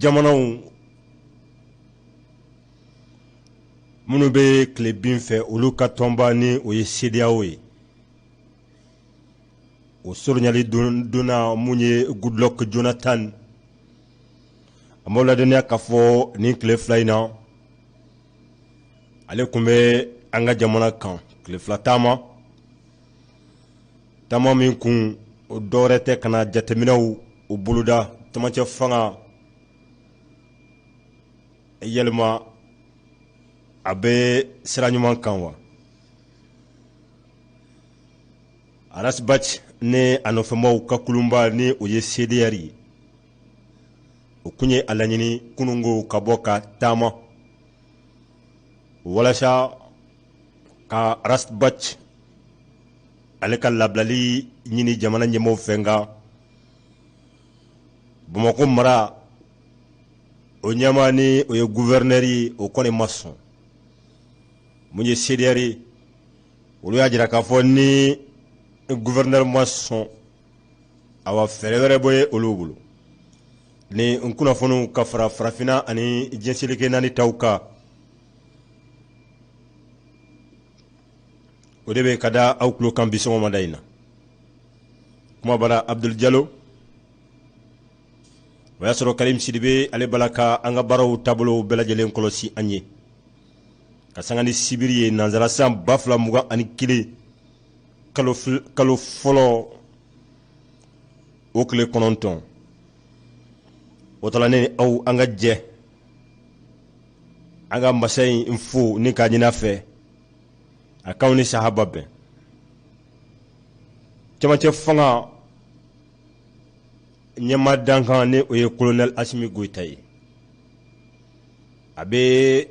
Jamanaw minnu bɛ tilebin fɛ, olu ka tɔnba ni o ye CEDEAO ye, o surunyali donna mun ye Goodluck Jonathan. An b'aw ladɔnniya k'a fɔ nin tile 2 in na, ale tun bɛ an ka jamana kan tile 2 taama, taama min kun o dɔwɛrɛ tɛ ka na jateminɛw o boloda camancɛ fanga yɛlɛma a bɛ sira ɲuman kan wa. Ras Bath ni a nɔfɛmaw ka kulunba ni o ye CDR ye, o kun ye a laɲini kununko ka bɔ ka taama walasa ka Ras Bath ale ka labilali ɲini jamana ɲɛmaaw fɛ. Nka Bamakɔ mara o ɲɛmaa ni o ye gouverneur ye, o kɔni ma sɔn. Mun ye CDR ye, olu y'a jira k'a fɔ ni gouverneur ma sɔn, awa fɛɛrɛ wɛrɛ bɛ olu bolo. Ni n kunnafoniw ka fara farafinna ani diɲɛ seleke naani taw kan, o de bɛ ka da aw tulo kan bi sɔgɔmada in na. Kuma bara Abdul Jalo, o y'a sɔrɔ Karim Sidibe ale bala ka an ka baaraw taabolo bɛɛ lajɛlen kɔlɔsi an ye. Ka sanga ni sibiri ye, nansara san 2021 kalo fɔlɔ o tile 9, o tala ne ni aw an ka jɛ an ka masa in fo ni k'a ɲini a fɛ a k'anw ni sahaba bɛn. Cɛmancɛ fanga ɲɛmaa dankan ni o ye colonel Asimi Goyita ye, a bɛ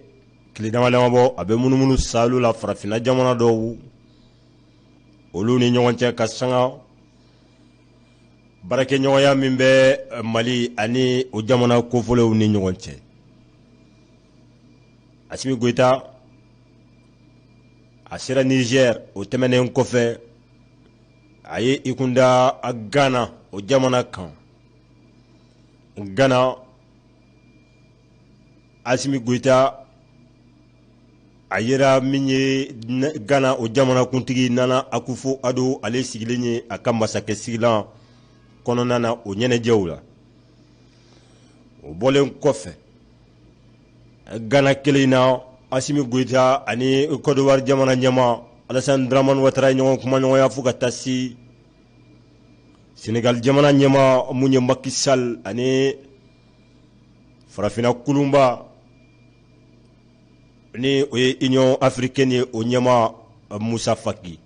tile dama dama bɔ a bɛ munumunu saalo la farafinna jamana dɔw olu ni ɲɔgɔn cɛ, ka sanga baarakɛɲɔgɔnya min bɛ Mali ani o jamana kofɔlenw ni ɲɔgɔn cɛ. Asimi Goyita a sera Niger, o tɛmɛnen kɔfɛ a ye i kunda Gana o jamana kan. Gana, Asimi Goyita a yera min ye Gana o jamanakuntigi Nana Akufo Addo, ale sigilen ye a ka masakɛ sigilan kɔnɔna na o ɲɛnajɛw la. O bɔlen kɔfɛ Gana kelen na, Asimi Goyita ani Côte d'Ivoire jamana ɲɛmaa Alassane Dramane Ouattara ye ɲɔgɔn kumaɲɔgɔnya, fo ka taa se Sénégal jamana ɲɛmaa mun ye Macky Sall ani farafinna kulunba ni o ye Union africaine ye, o ɲɛmaa Musa Faki.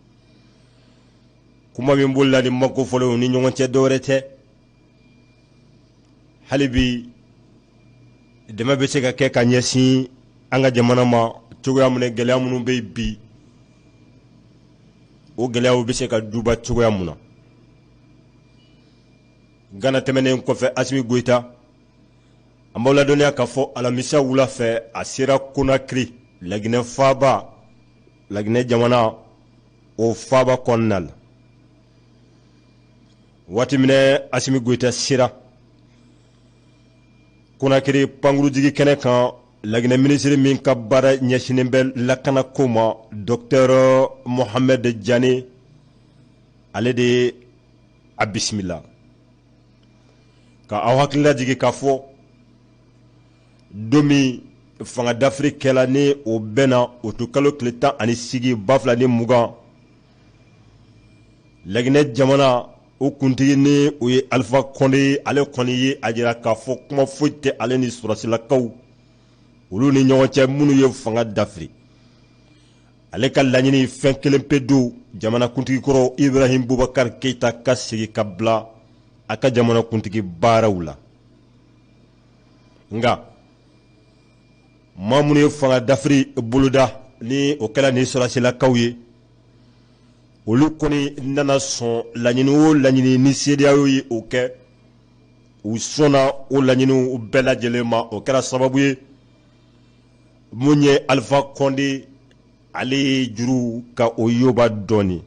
Kuma min bolila ni maa kofɔlenw ni ɲɔgɔn cɛ, dɔwɛrɛ tɛ, hali bi dɛmɛ bɛ se ka kɛ ka ɲɛsin an ka jamana ma cogoya min na, gɛlɛya minnu bɛ yen bi, o gɛlɛyaw bɛ se ka duba cogoya mun na. Gana tɛmɛnen kɔfɛ, Asimi Goyita, an b'aw ladɔnniya k'a fɔ alamisa wula fɛ a sera Konakiri, Laginɛ faaba, Laginɛ jamana o faaba kɔnɔna la. Waati min Asimi Goyita sera Konakiri pankurujigi kɛnɛ kan, Laginɛ minisiri min ka baara ɲɛsinnen bɛ lakanako ma, docteur Mohamed Jane, ale de a bisimila. Ka aw hakili lajigin k'a fɔ don min fanga dafiri kɛla, ni o bɛnna utukalo tile 18 2020, Laginɛ jamana o kuntigi ni o ye Alifa Kɔnde ye, ale kɔni ye a jira k'a fɔ kuma foyi tɛ ale ni sɔrɔdasilakaw olu ni ɲɔgɔn cɛ minnu ye fanga dafiri. Ale ka laɲini fɛn kelen pe don, jamanakuntigi kɔrɔ Ibrahim Boubacar Keita ka segin ka bila a ka jamanakuntigi baaraw la. Nka maa minnu ye fanga dafiri boloda ni o kɛra ni sɔrɔdasilakaw ye, olu kɔni nana sɔn laɲini o laɲini ni CEDEAO ye o kɛ, u sɔnna o laɲiniw bɛɛ lajɛlen ma. O kɛra sababu ye mun ye Alifa Kɔnde ale ye juru ka o yoba dɔɔnin.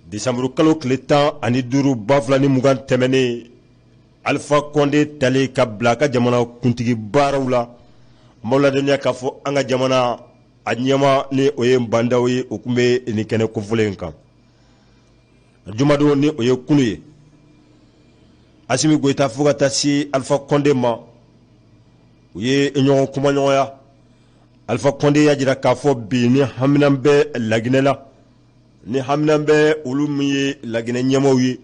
Desanburu kalo tile 15 2020 tɛmɛnen. Alpha Condé talen ka bila a ka jamana kuntigi baaraw la, an b'aw ladɔnniya k'a fɔ an ka jamana a ɲɛmaa ni o ye Bah N'Daw ye, o tun bɛ nin kɛnɛ kofɔlen in kan jumadon, ni o ye kunu ye. Asimi Goyita fo ka taa se Alpha Condé ma, u ye ɲɔgɔn kumaɲɔgɔnya. Alpha Condé y'a jira k'a fɔ bi ni hamina bɛ Laginɛ la, ni hamina bɛ olu min ye Laginɛ ɲɛmaaw ye,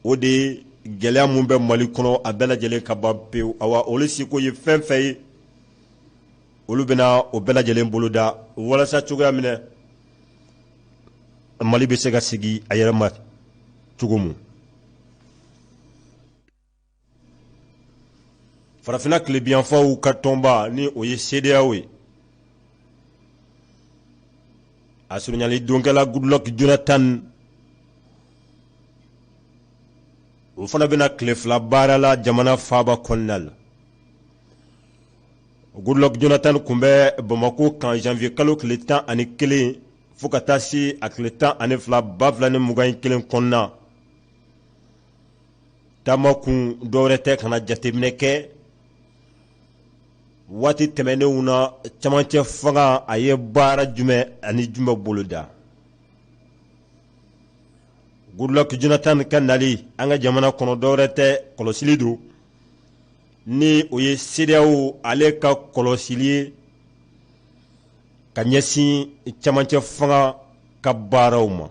o de ye gɛlɛya min bɛ Mali kɔnɔ, a bɛɛ lajɛlen ka ban pewu. Awa, olu seko ye fɛn fɛn ye, olu bɛna o bɛɛ lajɛlen boloda walasa cogoya min na Mali bɛ se ka segin a yɛrɛ ma cogo min. Farafinna tilebinyanfanw ka tɔnba, ni o ye CEDEAO ye, a surunyali donkɛla Goodluck Jonathan, o fana bɛna tile 2 baara la jamana faaba kɔnɔna la. Goodluck Jonathan tun bɛ Bamakɔ kan janvier kalo tile 11 fo ka taa se a tile 12 2021 kɔnɔna. Taama kun dɔwɛrɛ tɛ ka na jateminɛ kɛ waati tɛmɛnenw na, camancɛ fanga a ye baara jumɛn ani jumɛn boloda. Goodluck Jonathan ka nali an ka jamana kɔnɔ dɔwɛrɛ tɛ, kɔlɔsili don, ni o ye CEDEAO ale ka kɔlɔsili ye ka ɲɛsin camancɛ fanga ka baaraw ma.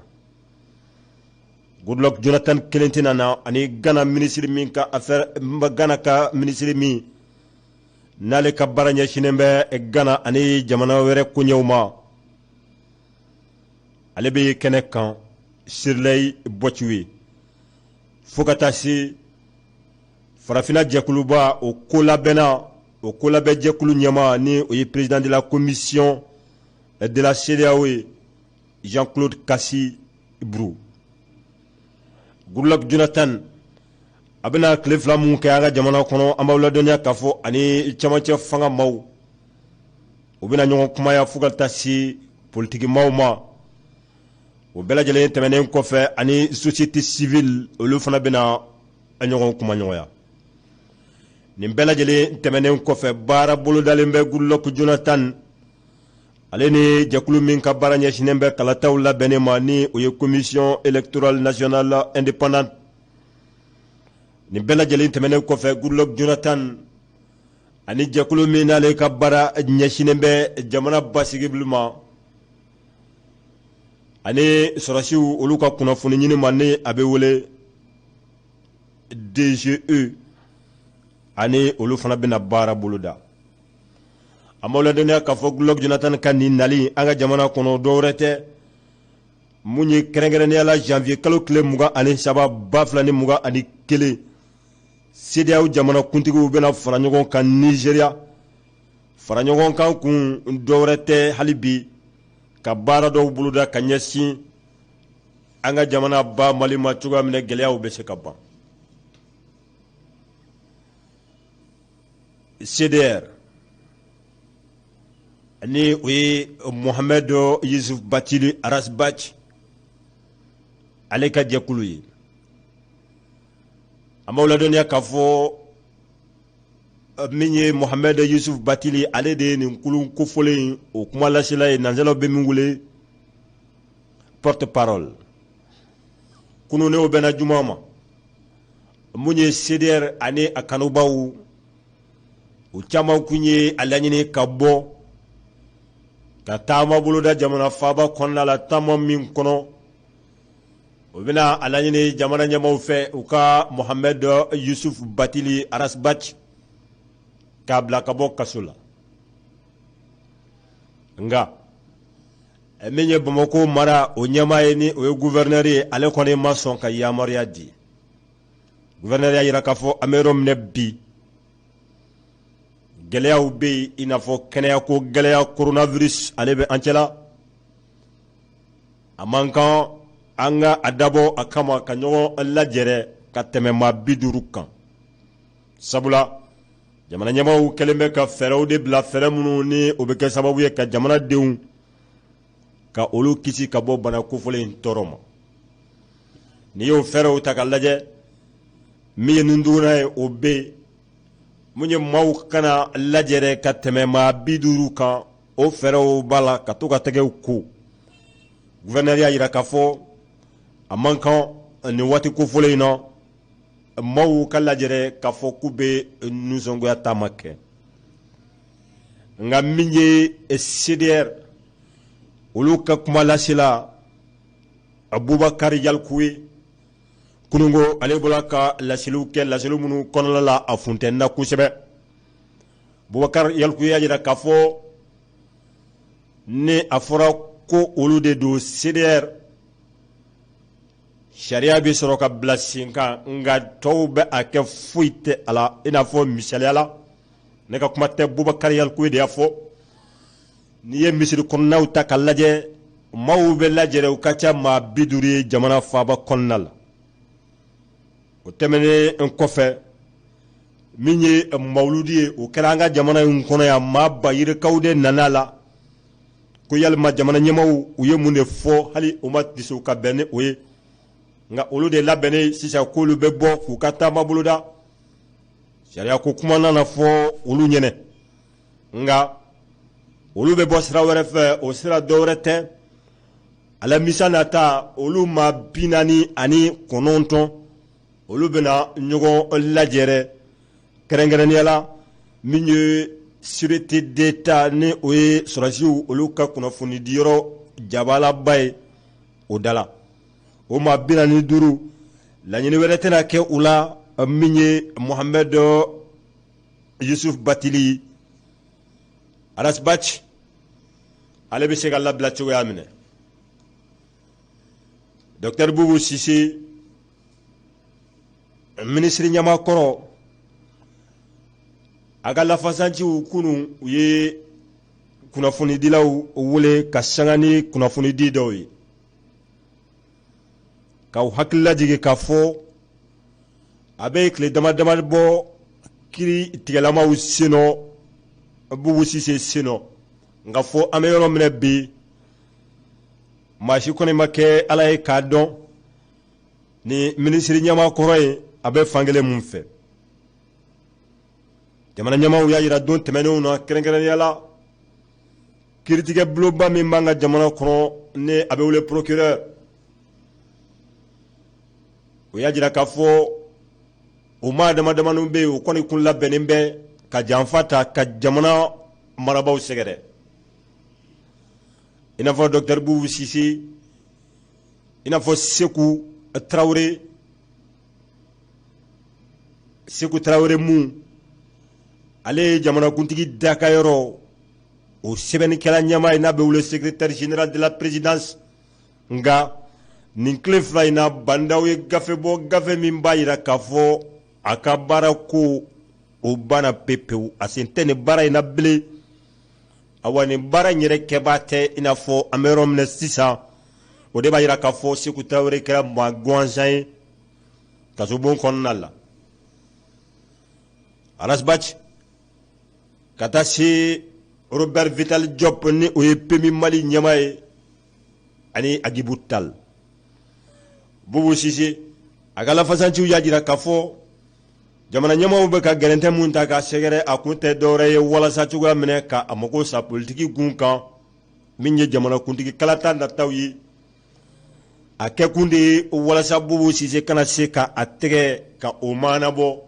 Goodluck Jonathan kelen tɛna na, ani Ghana minisiri min ka affaire, Ghana ka minisiri min n'ale ka baara ɲɛsinnen bɛ Ghana ani jamana wɛrɛ koɲɛw ma, ale bɛ kɛnɛ kan, Shirley Botchwey, fo ka taa se farafinna jɛkuluba o kolabɛnna, o kolabɛn jɛkulu ɲɛmaa, ni o ye président de la commission de la CEDEAO ye, Jean-Claude Kassi Brou. Goodluck Jonathan a bɛna tile 2 mun kɛ an ka jamana kɔnɔ, an b'aw ladɔnniya k'a fɔ ani camancɛ fanga maaw, u bɛna ɲɔgɔn kumaya fo ka taa se politikimaw ma. O bɛɛ lajɛlen tɛmɛnen kɔfɛ, ani société civile, olu fana bɛna ɲɔgɔn kumaɲɔgɔnya. Nin bɛɛ lajɛlen tɛmɛnen kɔfɛ, baara bolodalen bɛ Goodluck Jonathan ale ni jɛkulu min ka baara ɲɛsinnen bɛ kalataw labɛnnen ma, ni o ye Commission électorale nationale indépendante. Nin bɛɛ lajɛlen tɛmɛnen kɔfɛ, Goodluck Jonathan ani jɛkulu min n'ale ka baara ɲɛsinnen bɛ jamana basigili ma ani sɔrɔsiw olu ka kunnafoni ɲini ma, ni a bɛ wele DGE, ani olu fana bɛna baara boloda. An b'aw ladɔnniya k'a fɔ Goodluck Jonathan ka nin nali an ka jamana kɔnɔ dɔwɛrɛ tɛ, mun ye kɛrɛnkɛrɛnnenya la janvier kalo tile 23 2021, CEDEAO jamana kuntigiw bɛna fara ɲɔgɔn kan Nizeriya. Fara ɲɔgɔn kan kun dɔwɛrɛ tɛ, hali bi ka baara dɔw boloda ka ɲɛsin an ka jamana ba Mali ma cogoya min na gɛlɛyaw bɛ se ka ban. CDR, ni o ye Mohamed Yusuf Batili Ras Bath ale ka jɛkulu ye, an b'aw ladɔnniya k'a fɔ min ye Mohamed Yusuf Batili, ale de ye nin kulun kofɔlen o kumalasela ye, nanzaraw bɛ min wele porte parole. Kunun, n'o bɛnna juma ma, mun ye CDR ani a kanubaw, u caman kun ye a laɲini ka bɔ ka taama boloda jamana faaba kɔnɔna la, taama min kɔnɔ o bɛna a laɲini jamana ɲɛmaaw fɛ u ka Mohamed Yusuf Batili Ras Bath k'a bila ka bɔ kaso la. Nka min ye Bamakɔ mara o ɲɛmaa ye, ni o ye gouverneur ye, ale kɔni ma sɔn ka yamaruya di. Gouverneur y'a jira k'a fɔ an bɛ yɔrɔ min na bi, gɛlɛyaw bɛ yen, i n'a fɔ kɛnɛyako gɛlɛya, coronavirus ale bɛ an cɛla, a man kan an ka a dabɔ a kama ka ɲɔgɔn lajɛrɛ ka tɛmɛ maa 50 kan, sabula jamana ɲɛmaaw kɛlen bɛ ka fɛɛrɛw de bila, fɛɛrɛ minnu ni o bɛ kɛ sababu ye ka jamanadenw ka olu kisi ka bɔ bana kofɔlen in tɔɔrɔ ma. N'i y'o fɛɛrɛw ta ka lajɛ Min ye nunduguna ye, o bɛ yen. Mun ye maaw kana lajɛrɛ ka tɛmɛ maa 50 kan, o fɛɛrɛw b'a la ka to ka tɛgɛw ko. Gouverneur y'a jira k'a fɔ a man kan nin waati kofɔlen in na maaw ka lajɛrɛ k'a fɔ k'u bɛ nisɔngoya taama kɛ. Nka min ye CDR olu ka kuma lasela Abubakar Yalikuye kununko, ale bɔra ka laseliw kɛ, laseliw minnu kɔnɔna la a funtɛnna kosɛbɛ. Bubakar Yalikuye y'a jira k'a fɔ ni a fɔra ko olu de don CDR, sariya bɛ sɔrɔ ka bila sen kan, nka tɔw bɛ a kɛ foyi tɛ a la. I n'a fɔ misaliya la, ne ka kuma tɛ, Bubakar Yalikuye de y'a fɔ. N'i ye misiri kɔnɔnaw ta ka lajɛ, maaw bɛ lajɛrɛ, u ka ca maa 50 ye jamana faaba kɔnɔna la. O tɛmɛnen kɔfɛ, min ye mawuludi ye, o kɛra an ka jamana in kɔnɔ yan, maa ba yirikaw de nana a la. Ko yalima jamana ɲɛmaaw u ye mun de fɔ? Hali u ma dusu ka bɛn ni o ye, nka olu de labɛnnen sisan k'olu bɛ bɔ k'u ka taama boloda. Sariya ko kuma nana fɔ olu ɲɛnɛ, nka olu bɛ bɔ sira wɛrɛ fɛ, o sira dɔ wɛrɛ tɛ. Alamisa nata, olu maa 49, olu bɛna ɲɔgɔn lajɛrɛ, kɛrɛnkɛrɛnnenya la min ye Sûreté d'État, ni o ye sɔrɔdasiw olu ka kunnafonidiyɔrɔ jabalaba ye, o da la. O maa 45, laɲini wɛrɛ tɛna kɛ u la min ye Mohamed Yusuf Batili Ras Bath, ale bɛ se ka labila cogoya minɛ. Docteur Boubou Cissé, minisiri ɲɛmaa kɔrɔ, a ka lafasanciw kunun u ye kunnafonidilaw wele ka sanga ni kunnafonidi dɔw ye, k'aw hakili lajigin k'a fɔ a bɛ tile dama dama bɔ kiri tigɛlamaw sennɔ, Boubou Cissé sennɔ. Nka fɔ an bɛ yɔrɔ minɛ bi, maa si kɔni ma kɛ Ala ye k'a dɔn ni minisiri ɲɛmaa kɔrɔ ye a bɛ fankelen mun fɛ. Jamana ɲɛmaaw y'a jira don tɛmɛnenw na, kɛrɛnkɛrɛnnenya la kiiritigɛ bulonba min b'an ka jamana kɔnɔ, ni a bɛ wele procureur, o y'a jira k'a fɔ o maa dama damaniw bɛ yen, o kɔni kun labɛnnen bɛ ka janfa ta ka jamana marabaaw sɛgɛrɛ, i n'a fɔ docteur Boubou Cissé, i n'a fɔ Seku Tarawele. Seku Tarawele mun ale ye jamanakuntigi dakayɔrɔ o sɛbɛnnikɛla ɲɛmaa ye, n'a bɛ wele secrétaire général de la présidence. Nka nin tile 2 in na, Bah N'Daw ye gafe bɔ, gafe min b'a jira k'a fɔ a ka baara ko o banna pepewu, a sen tɛ nin baara in na bilen. Awa, nin baara in yɛrɛ kɛbaa tɛ. I n'a fɔ an bɛ yɔrɔ min na sisan, o de b'a jira k'a fɔ Seku Tarawele kɛra maa gansan ye kasobon kɔnɔna la. Ras Bath ka taa se Robert Vital Diop, ni o ye PMU Mali ɲɛmaa ye, ani Agibu Tal. Boubou Cissé a ka lafasanciw y'a jira k'a fɔ jamana ɲɛmaaw bɛ ka gɛrɛntɛ mun ta k'a sɛgɛrɛ, a kun tɛ dɔwɛrɛ ye walasa cogoya minɛ ka a mago sa politiki gun kan, min ye jamanakuntigi kalata nataw ye. A kɛkun de ye walasa Boubou Cissé kana se ka a tɛgɛ ka o maanabɔ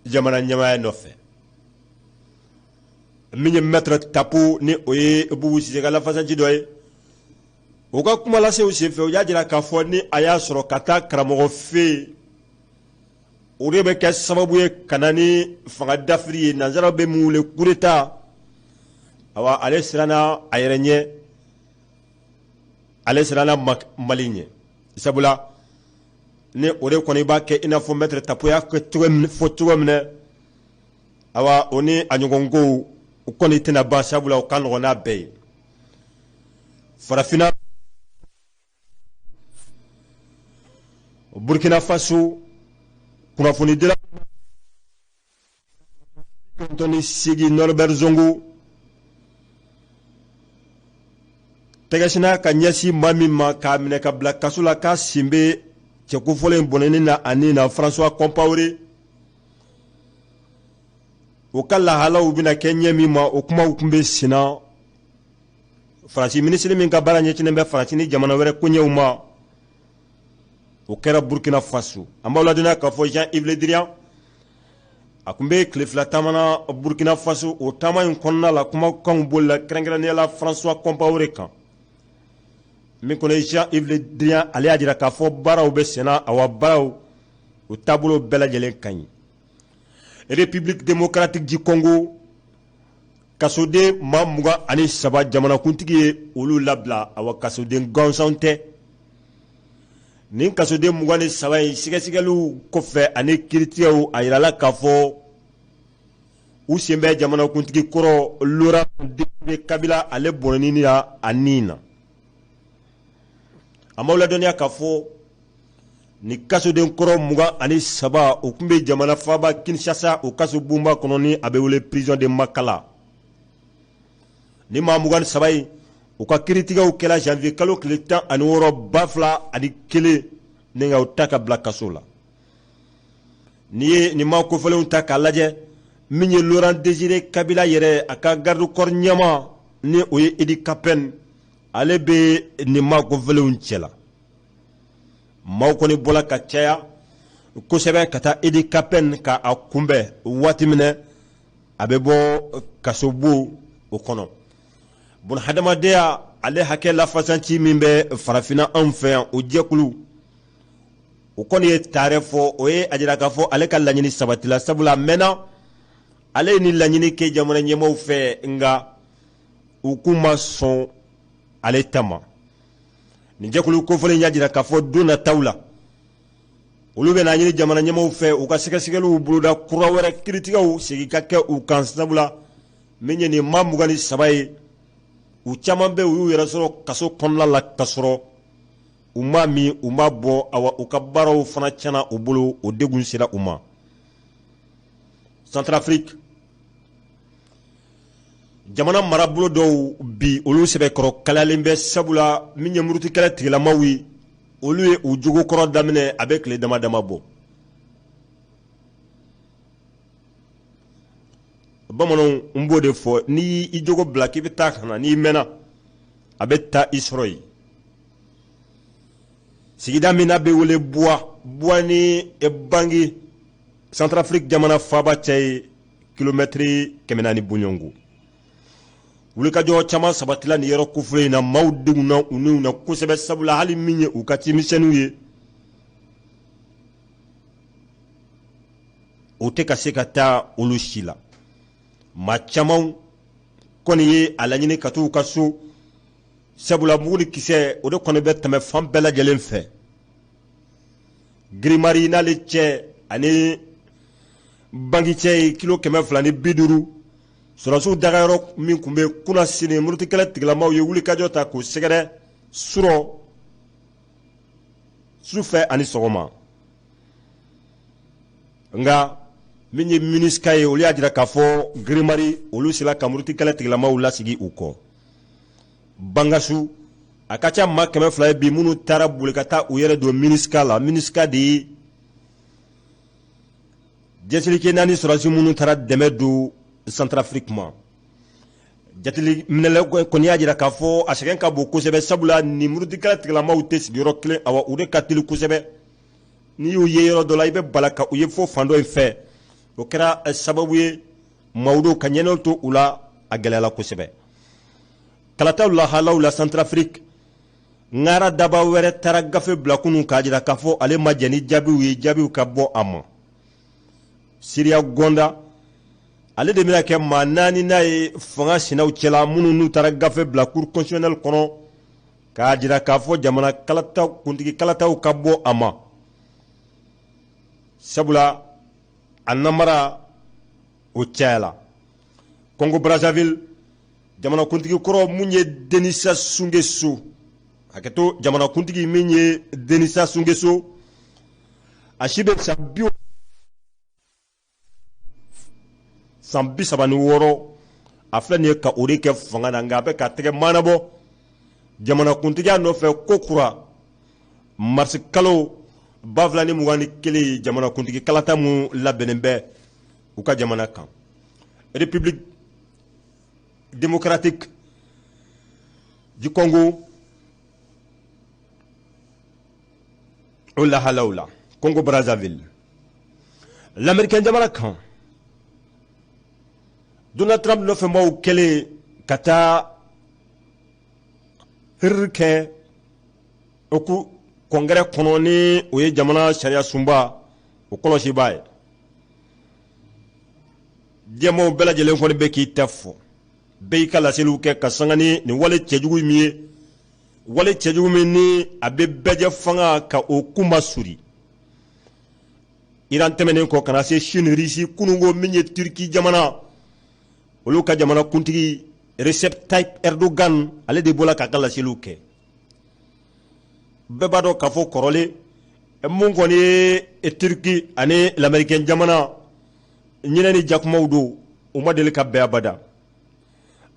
jamana ɲɛmaaya nɔfɛ. Min ye maître Tapo, ni o ye Boubou Cissé ka lafasaci dɔ ye, o ka kuma lasew senfɛ, o y'a jira k'a fɔ ni a y'a sɔrɔ ka taa karamɔgɔ fɛ yen, o de bɛ kɛ sababu ye ka na ni fanga dafiri ye, nanzaraw bɛ min wele coup d'état. Awa, ale siranna a yɛrɛ ɲɛ, ale siranna Mali ɲɛ, sabula ni o de kɔni b'a kɛ i n'a fɔ maître Tapo y'a fɔ cogo min na, awa, o ni a ɲɔgɔnkow o kɔni tɛna ban, sabula o ka nɔgɔn n'a bɛɛ ye. Farafinna, Burkina Faso, kunnafonidila 98 Norbert Zongo tɛgɛsina ka ɲɛsin maa min ma k'a minɛ ka bila kaso la k'a sen bɛ Cɛ kofɔlen bɔnɛni na a ni na, François Compaoré, o ka lahalaw bɛna kɛ ɲɛ min ma, o kumaw tun bɛ senna. Faransi minisiri min ka baara ɲɛsinnen bɛ Faransi ni jamana wɛrɛ koɲɛw ma, o kɛra Burkina Faso. An b'aw ladɔnniya k'a fɔ Jean-Yves Le Drian, a tun bɛ tile 2 taama na Burkina Faso. O taama in kɔnɔna la, kumakanw bolila kɛrɛnkɛrɛnnenya la François Compaoré kan. Min kɔni ye Jean-Yves Le Drian, ale y'a jira k'a fɔ baaraw bɛ senna, awa baaraw o taabolo bɛɛ lajɛlen ka ɲi. République démocratique du Congo, kasoden maa 23, jamanakuntigi ye olu labila. Awa kasoden gansanw tɛ. Nin kasoden 23 in, sɛgɛsɛgɛliw kɔfɛ ani kiiritigɛw, a yirala k'a fɔ u sen bɛ jamanakuntigi kɔrɔ Laurent Désiré Kabila, ale bɔnɛni na a ni na. An b'aw ladɔnniya k'a fɔ ni kasoden kɔrɔ 23, o tun bɛ jamana faaba Kinshasa, o kaso bonba kɔnɔ ni a bɛ wele prison de Makala. Ni maa 23 in, u ka kiiritigɛw kɛra janvier kalo tile 16 2001, ni ka u ta ka bila kaso la. N'i ye nin maa kofɔlenw ta k'a lajɛ, min ye Laurent Désiré Kabila yɛrɛ, a ka garde corps ɲɛmaa ni o ye Eddy Kapend, ale bɛ nin maa kofɔlenw cɛ la. Maaw kɔni bɔla ka caya kosɛbɛ ka taa Eddy Kapend ka a kunbɛn waati min na a bɛ bɔ kasobon o kɔnɔ. Bunahadamadenya ale hakɛ lafasanci min bɛ farafinna anw fɛ yan, o jɛkulu o kɔni ye taarɛ fɔ. O ye a jira k'a fɔ ale ka laɲini sabatila, sabula a mɛnna ale ye nin laɲini kɛ jamana ɲɛmaaw fɛ, nka u k'u ma sɔn ale ta ma. Nin jɛkulu kofɔlen y'a jira k'a fɔ don nataw la, olu bɛna ɲini jamana ɲɛmaaw fɛ u ka sɛgɛsɛgɛliw boloda kura wɛrɛ, kiiritigɛw segin ka kɛ u kan, sabula min ye nin maa 23 ye, u caman bɛ u y'u yɛrɛ sɔrɔ kaso kɔnɔna la ka sɔrɔ u ma min, u ma bɔ. Awa u ka baaraw fana tiɲɛna u bolo, o degun sera u ma. Centrafrique jamana marabolo dɔw bi, olu sɛbɛkɔrɔ kalayalen bɛ, sabula min ye murutikɛlɛ tigilamaw ye, olu ye u jogo kɔrɔ daminɛ a bɛ tile dama dama bɔ. Bamananw, n b'o de fɔ, n'i y'i jogo bila k'i bɛ taa ka na, n'i mɛnna a bɛ taa i sɔrɔ yen. Sigida min n'a bɛ wele Buwa, Buwa ni Bangi, Centrafrique jamana faaba cɛ ye kilomɛtiri 400 bɔɲɔgɔnko. Wulikajɔ caman sabatila nin yɔrɔ kofɔlen in na. Maaw degunna u niw na kosɛbɛ, sabula hali min ye u ka cimisɛnninw ye, o tɛ ka se ka taa olu si la. Maa caman kɔni ye a laɲini ka t'u ka so, sabula mugu ni kisɛ o de kɔni bɛ tɛmɛ fan bɛɛ lajɛlen fɛ. Girimari n'ale cɛ ani Bangi cɛ ye kilo 250. Sɔrɔdasiw dagayɔrɔ min tun bɛ kunasini, murutikɛlɛ tigilamaw ye wulikajɔ ta k'o sɛgɛrɛ surɔ, sufɛ ani sɔgɔma. Nka min ye MINUSCA ye, olu y'a jira k'a fɔ Girimari, olu sera ka murutikɛlɛ tigilamaw lasigi u kɔ. Bangasu, a ka ca maa 200 ye bi minnu taara boli ka taa u yɛrɛ don MINUSCA la. MINUSCA de ye jɛseleke naani sɔrɔdasi minnu taara dɛmɛ don Centrafrique ma. Jateminɛlaw kɔni y'a jira k'a fɔ a sɛgɛn ka bon kosɛbɛ, sabula nin murutikɛlɛ tigilamaw tɛ sigiyɔrɔ kelen, awa u de ka teli kosɛbɛ. N'i y'u ye yɔrɔ dɔ la, i bɛ bala ka u ye fo fan dɔ in fɛ. O kɛra sababu ye maaw dɔw ka ɲɛnɛw to u la, a gɛlɛyala kosɛbɛ. Kalataw lahalaw la Centrafrique, ŋara daba wɛrɛ taara gafe bila kunun k'a jira k'a fɔ ale ma jɛn ni jaabiw ye, jaabiw ka bɔ a ma. Siriya Gɔnda, ale de bɛna kɛ maa naani n'a ye fanga sinaw cɛla minnu n'u taara gafe bila cour constitutionnelle kɔnɔ k'a jira k'a fɔ jamana kalataw kuntigi kalataw ka bɔ a ma, sabula a namara o cayala. Congo Brazzaville, jamanakuntigi kɔrɔ mun ye Denis Sassou Nguesso, hakɛto, jamanakuntigi min ye Denis Sassou Nguesso, a si bɛ san 36, a filɛ nin ye ka o de kɛ fanga na, nka a bɛ ka tɛgɛ maanabɔ jamanakuntigiya nɔfɛ ko kura. Marisi kalo 2021 jamanakuntigi kalata mun labɛnnen bɛ u ka jamana kan. République démocratique du Congo, o lahalaw la, Congo Brazzaville, l'Américain jamana kan, Donald Trump nɔfɛmaaw kɛlen ka taa hiriri kɛ o ku congrès kɔnɔ, ni o ye jamana sariya sunba o kɔlɔsibaa ye, diɲɛmaaw bɛɛ lajɛlen kɔni bɛ k'i ta fɔ, bɛɛ y'i ka laseliw kɛ ka sanga ni nin wale cɛjugu min ye, wale cɛjugu min ni a bɛ bɛɛjɛ fanga ka o kunba suri. Iran tɛmɛnen kɔ ka na se Chine, Russie, kununko min ye Turki jamana, olu ka jamana kuntigi Recep Tayyip Erdogan, ale de bɔra k'a ka laseliw kɛ. Bɛɛ b'a dɔn k'a fɔ kɔrɔlen mun kɔni ye Turki ani l'Américain jamana, ɲinɛ ni jakumaw don, u ma deli ka bɛn abada.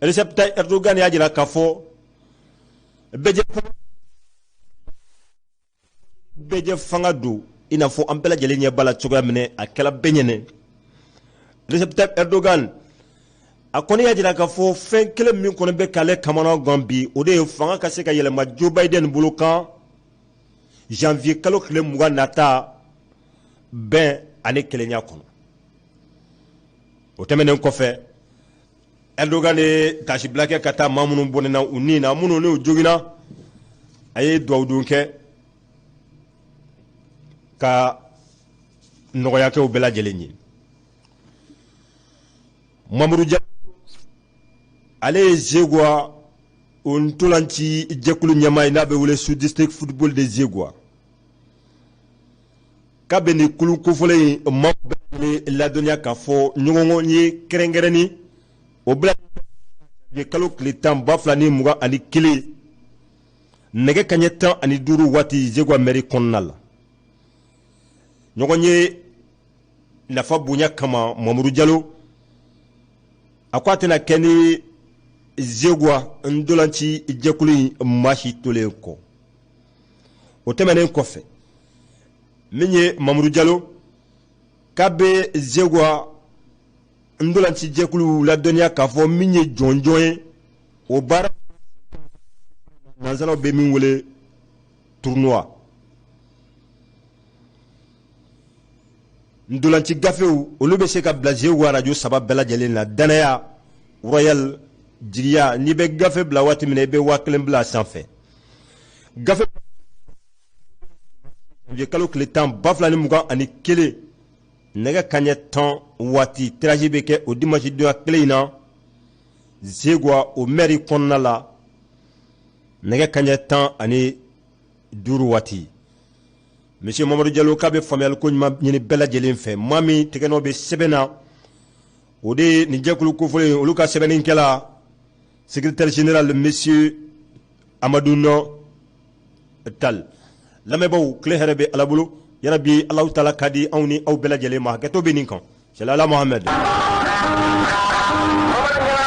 Recep Tayyip Erdogan y'a jira k'a fɔ bɛɛjɛ fanga don, i n'a fɔ an bɛɛ lajɛlen ɲɛ b'a la cogoya min, a kɛla bɛɛ ɲɛnɛ. Recep Tayyip Erdogan, a kɔni y'a jira k'a fɔ fɛn kelen min kɔni bɛ k'ale kamana gan bi, o de ye fanga ka se ka yɛlɛma Joe Biden bolo kan janvier kalo tile 20 nata, bɛn ani kelenya kɔnɔ. O tɛmɛnen kɔfɛ, Erdogan ye tasibila kɛ ka taa maa minnu bɔnɛna u ni na, minnu n'u joginna, a ye dugawudon kɛ ka nɔgɔya kɛ u bɛɛ lajɛlen ye. Mamuru Jalo, ale ye Zegwa o ntolanci jɛkulu ɲɛmaa ye, n'a bɛ wele sous district football de Zegwa, k'a bɛ nin kulu kofɔlen in maa bɛɛ ladɔnniya k'a fɔ ɲɔgɔn ye kɛrɛnkɛrɛnni o bila kalo tile 10 2021, nɛgɛ kaɲɛ 15 waati, Zegwa mairie kɔnɔna la. Ɲɔgɔn ye nafa bonya kama, Mamuru Jalo a ko a tɛna kɛ ni Zegwa ntolanci jɛkulu in maa si tolen kɔ. O tɛmɛnen kɔfɛ, min ye Mamuru Jalo k'a bɛ Zegwa ntolanci jɛkulu ladɔnniya k'a fɔ min ye jɔnjɔn ye, o baara nansaraw bɛ min wele tournoi, ntolanci gafew, olu bɛ se ka bila Zegwa arajo saba bɛɛ lajɛlen na: Danaya, Royal, Jigiya. N'i bɛ gafe bila waati min na, i bɛ 1000 bila a sanfɛ. Gafe kalo tile 10 2021, nɛgɛ kaɲɛ 10 waati, tirage bɛ kɛ o dimanche donya kelen in na, Zegwa o mairie kɔnɔna la, nɛgɛ kaɲɛ 15 waati. Monsieur Mamadu Jalo k'a bɛ faamuyali ko ɲuman ɲini bɛɛ lajɛlen fɛ. Maa min tɛgɛnɔ bɛ sɛbɛn na, o de ye nin jɛkulu kofɔlen olu ka sɛbɛnnikɛla, secrétaire général, monsieur Amadou Nɔ Tal. Lamɛnbaaw, tile hɛrɛ bɛ Ala bolo, yarabi Alahu taala ka di anw ni aw bɛɛ lajɛlen ma. Hakɛto bɛ nin kan. Salala Mohamed.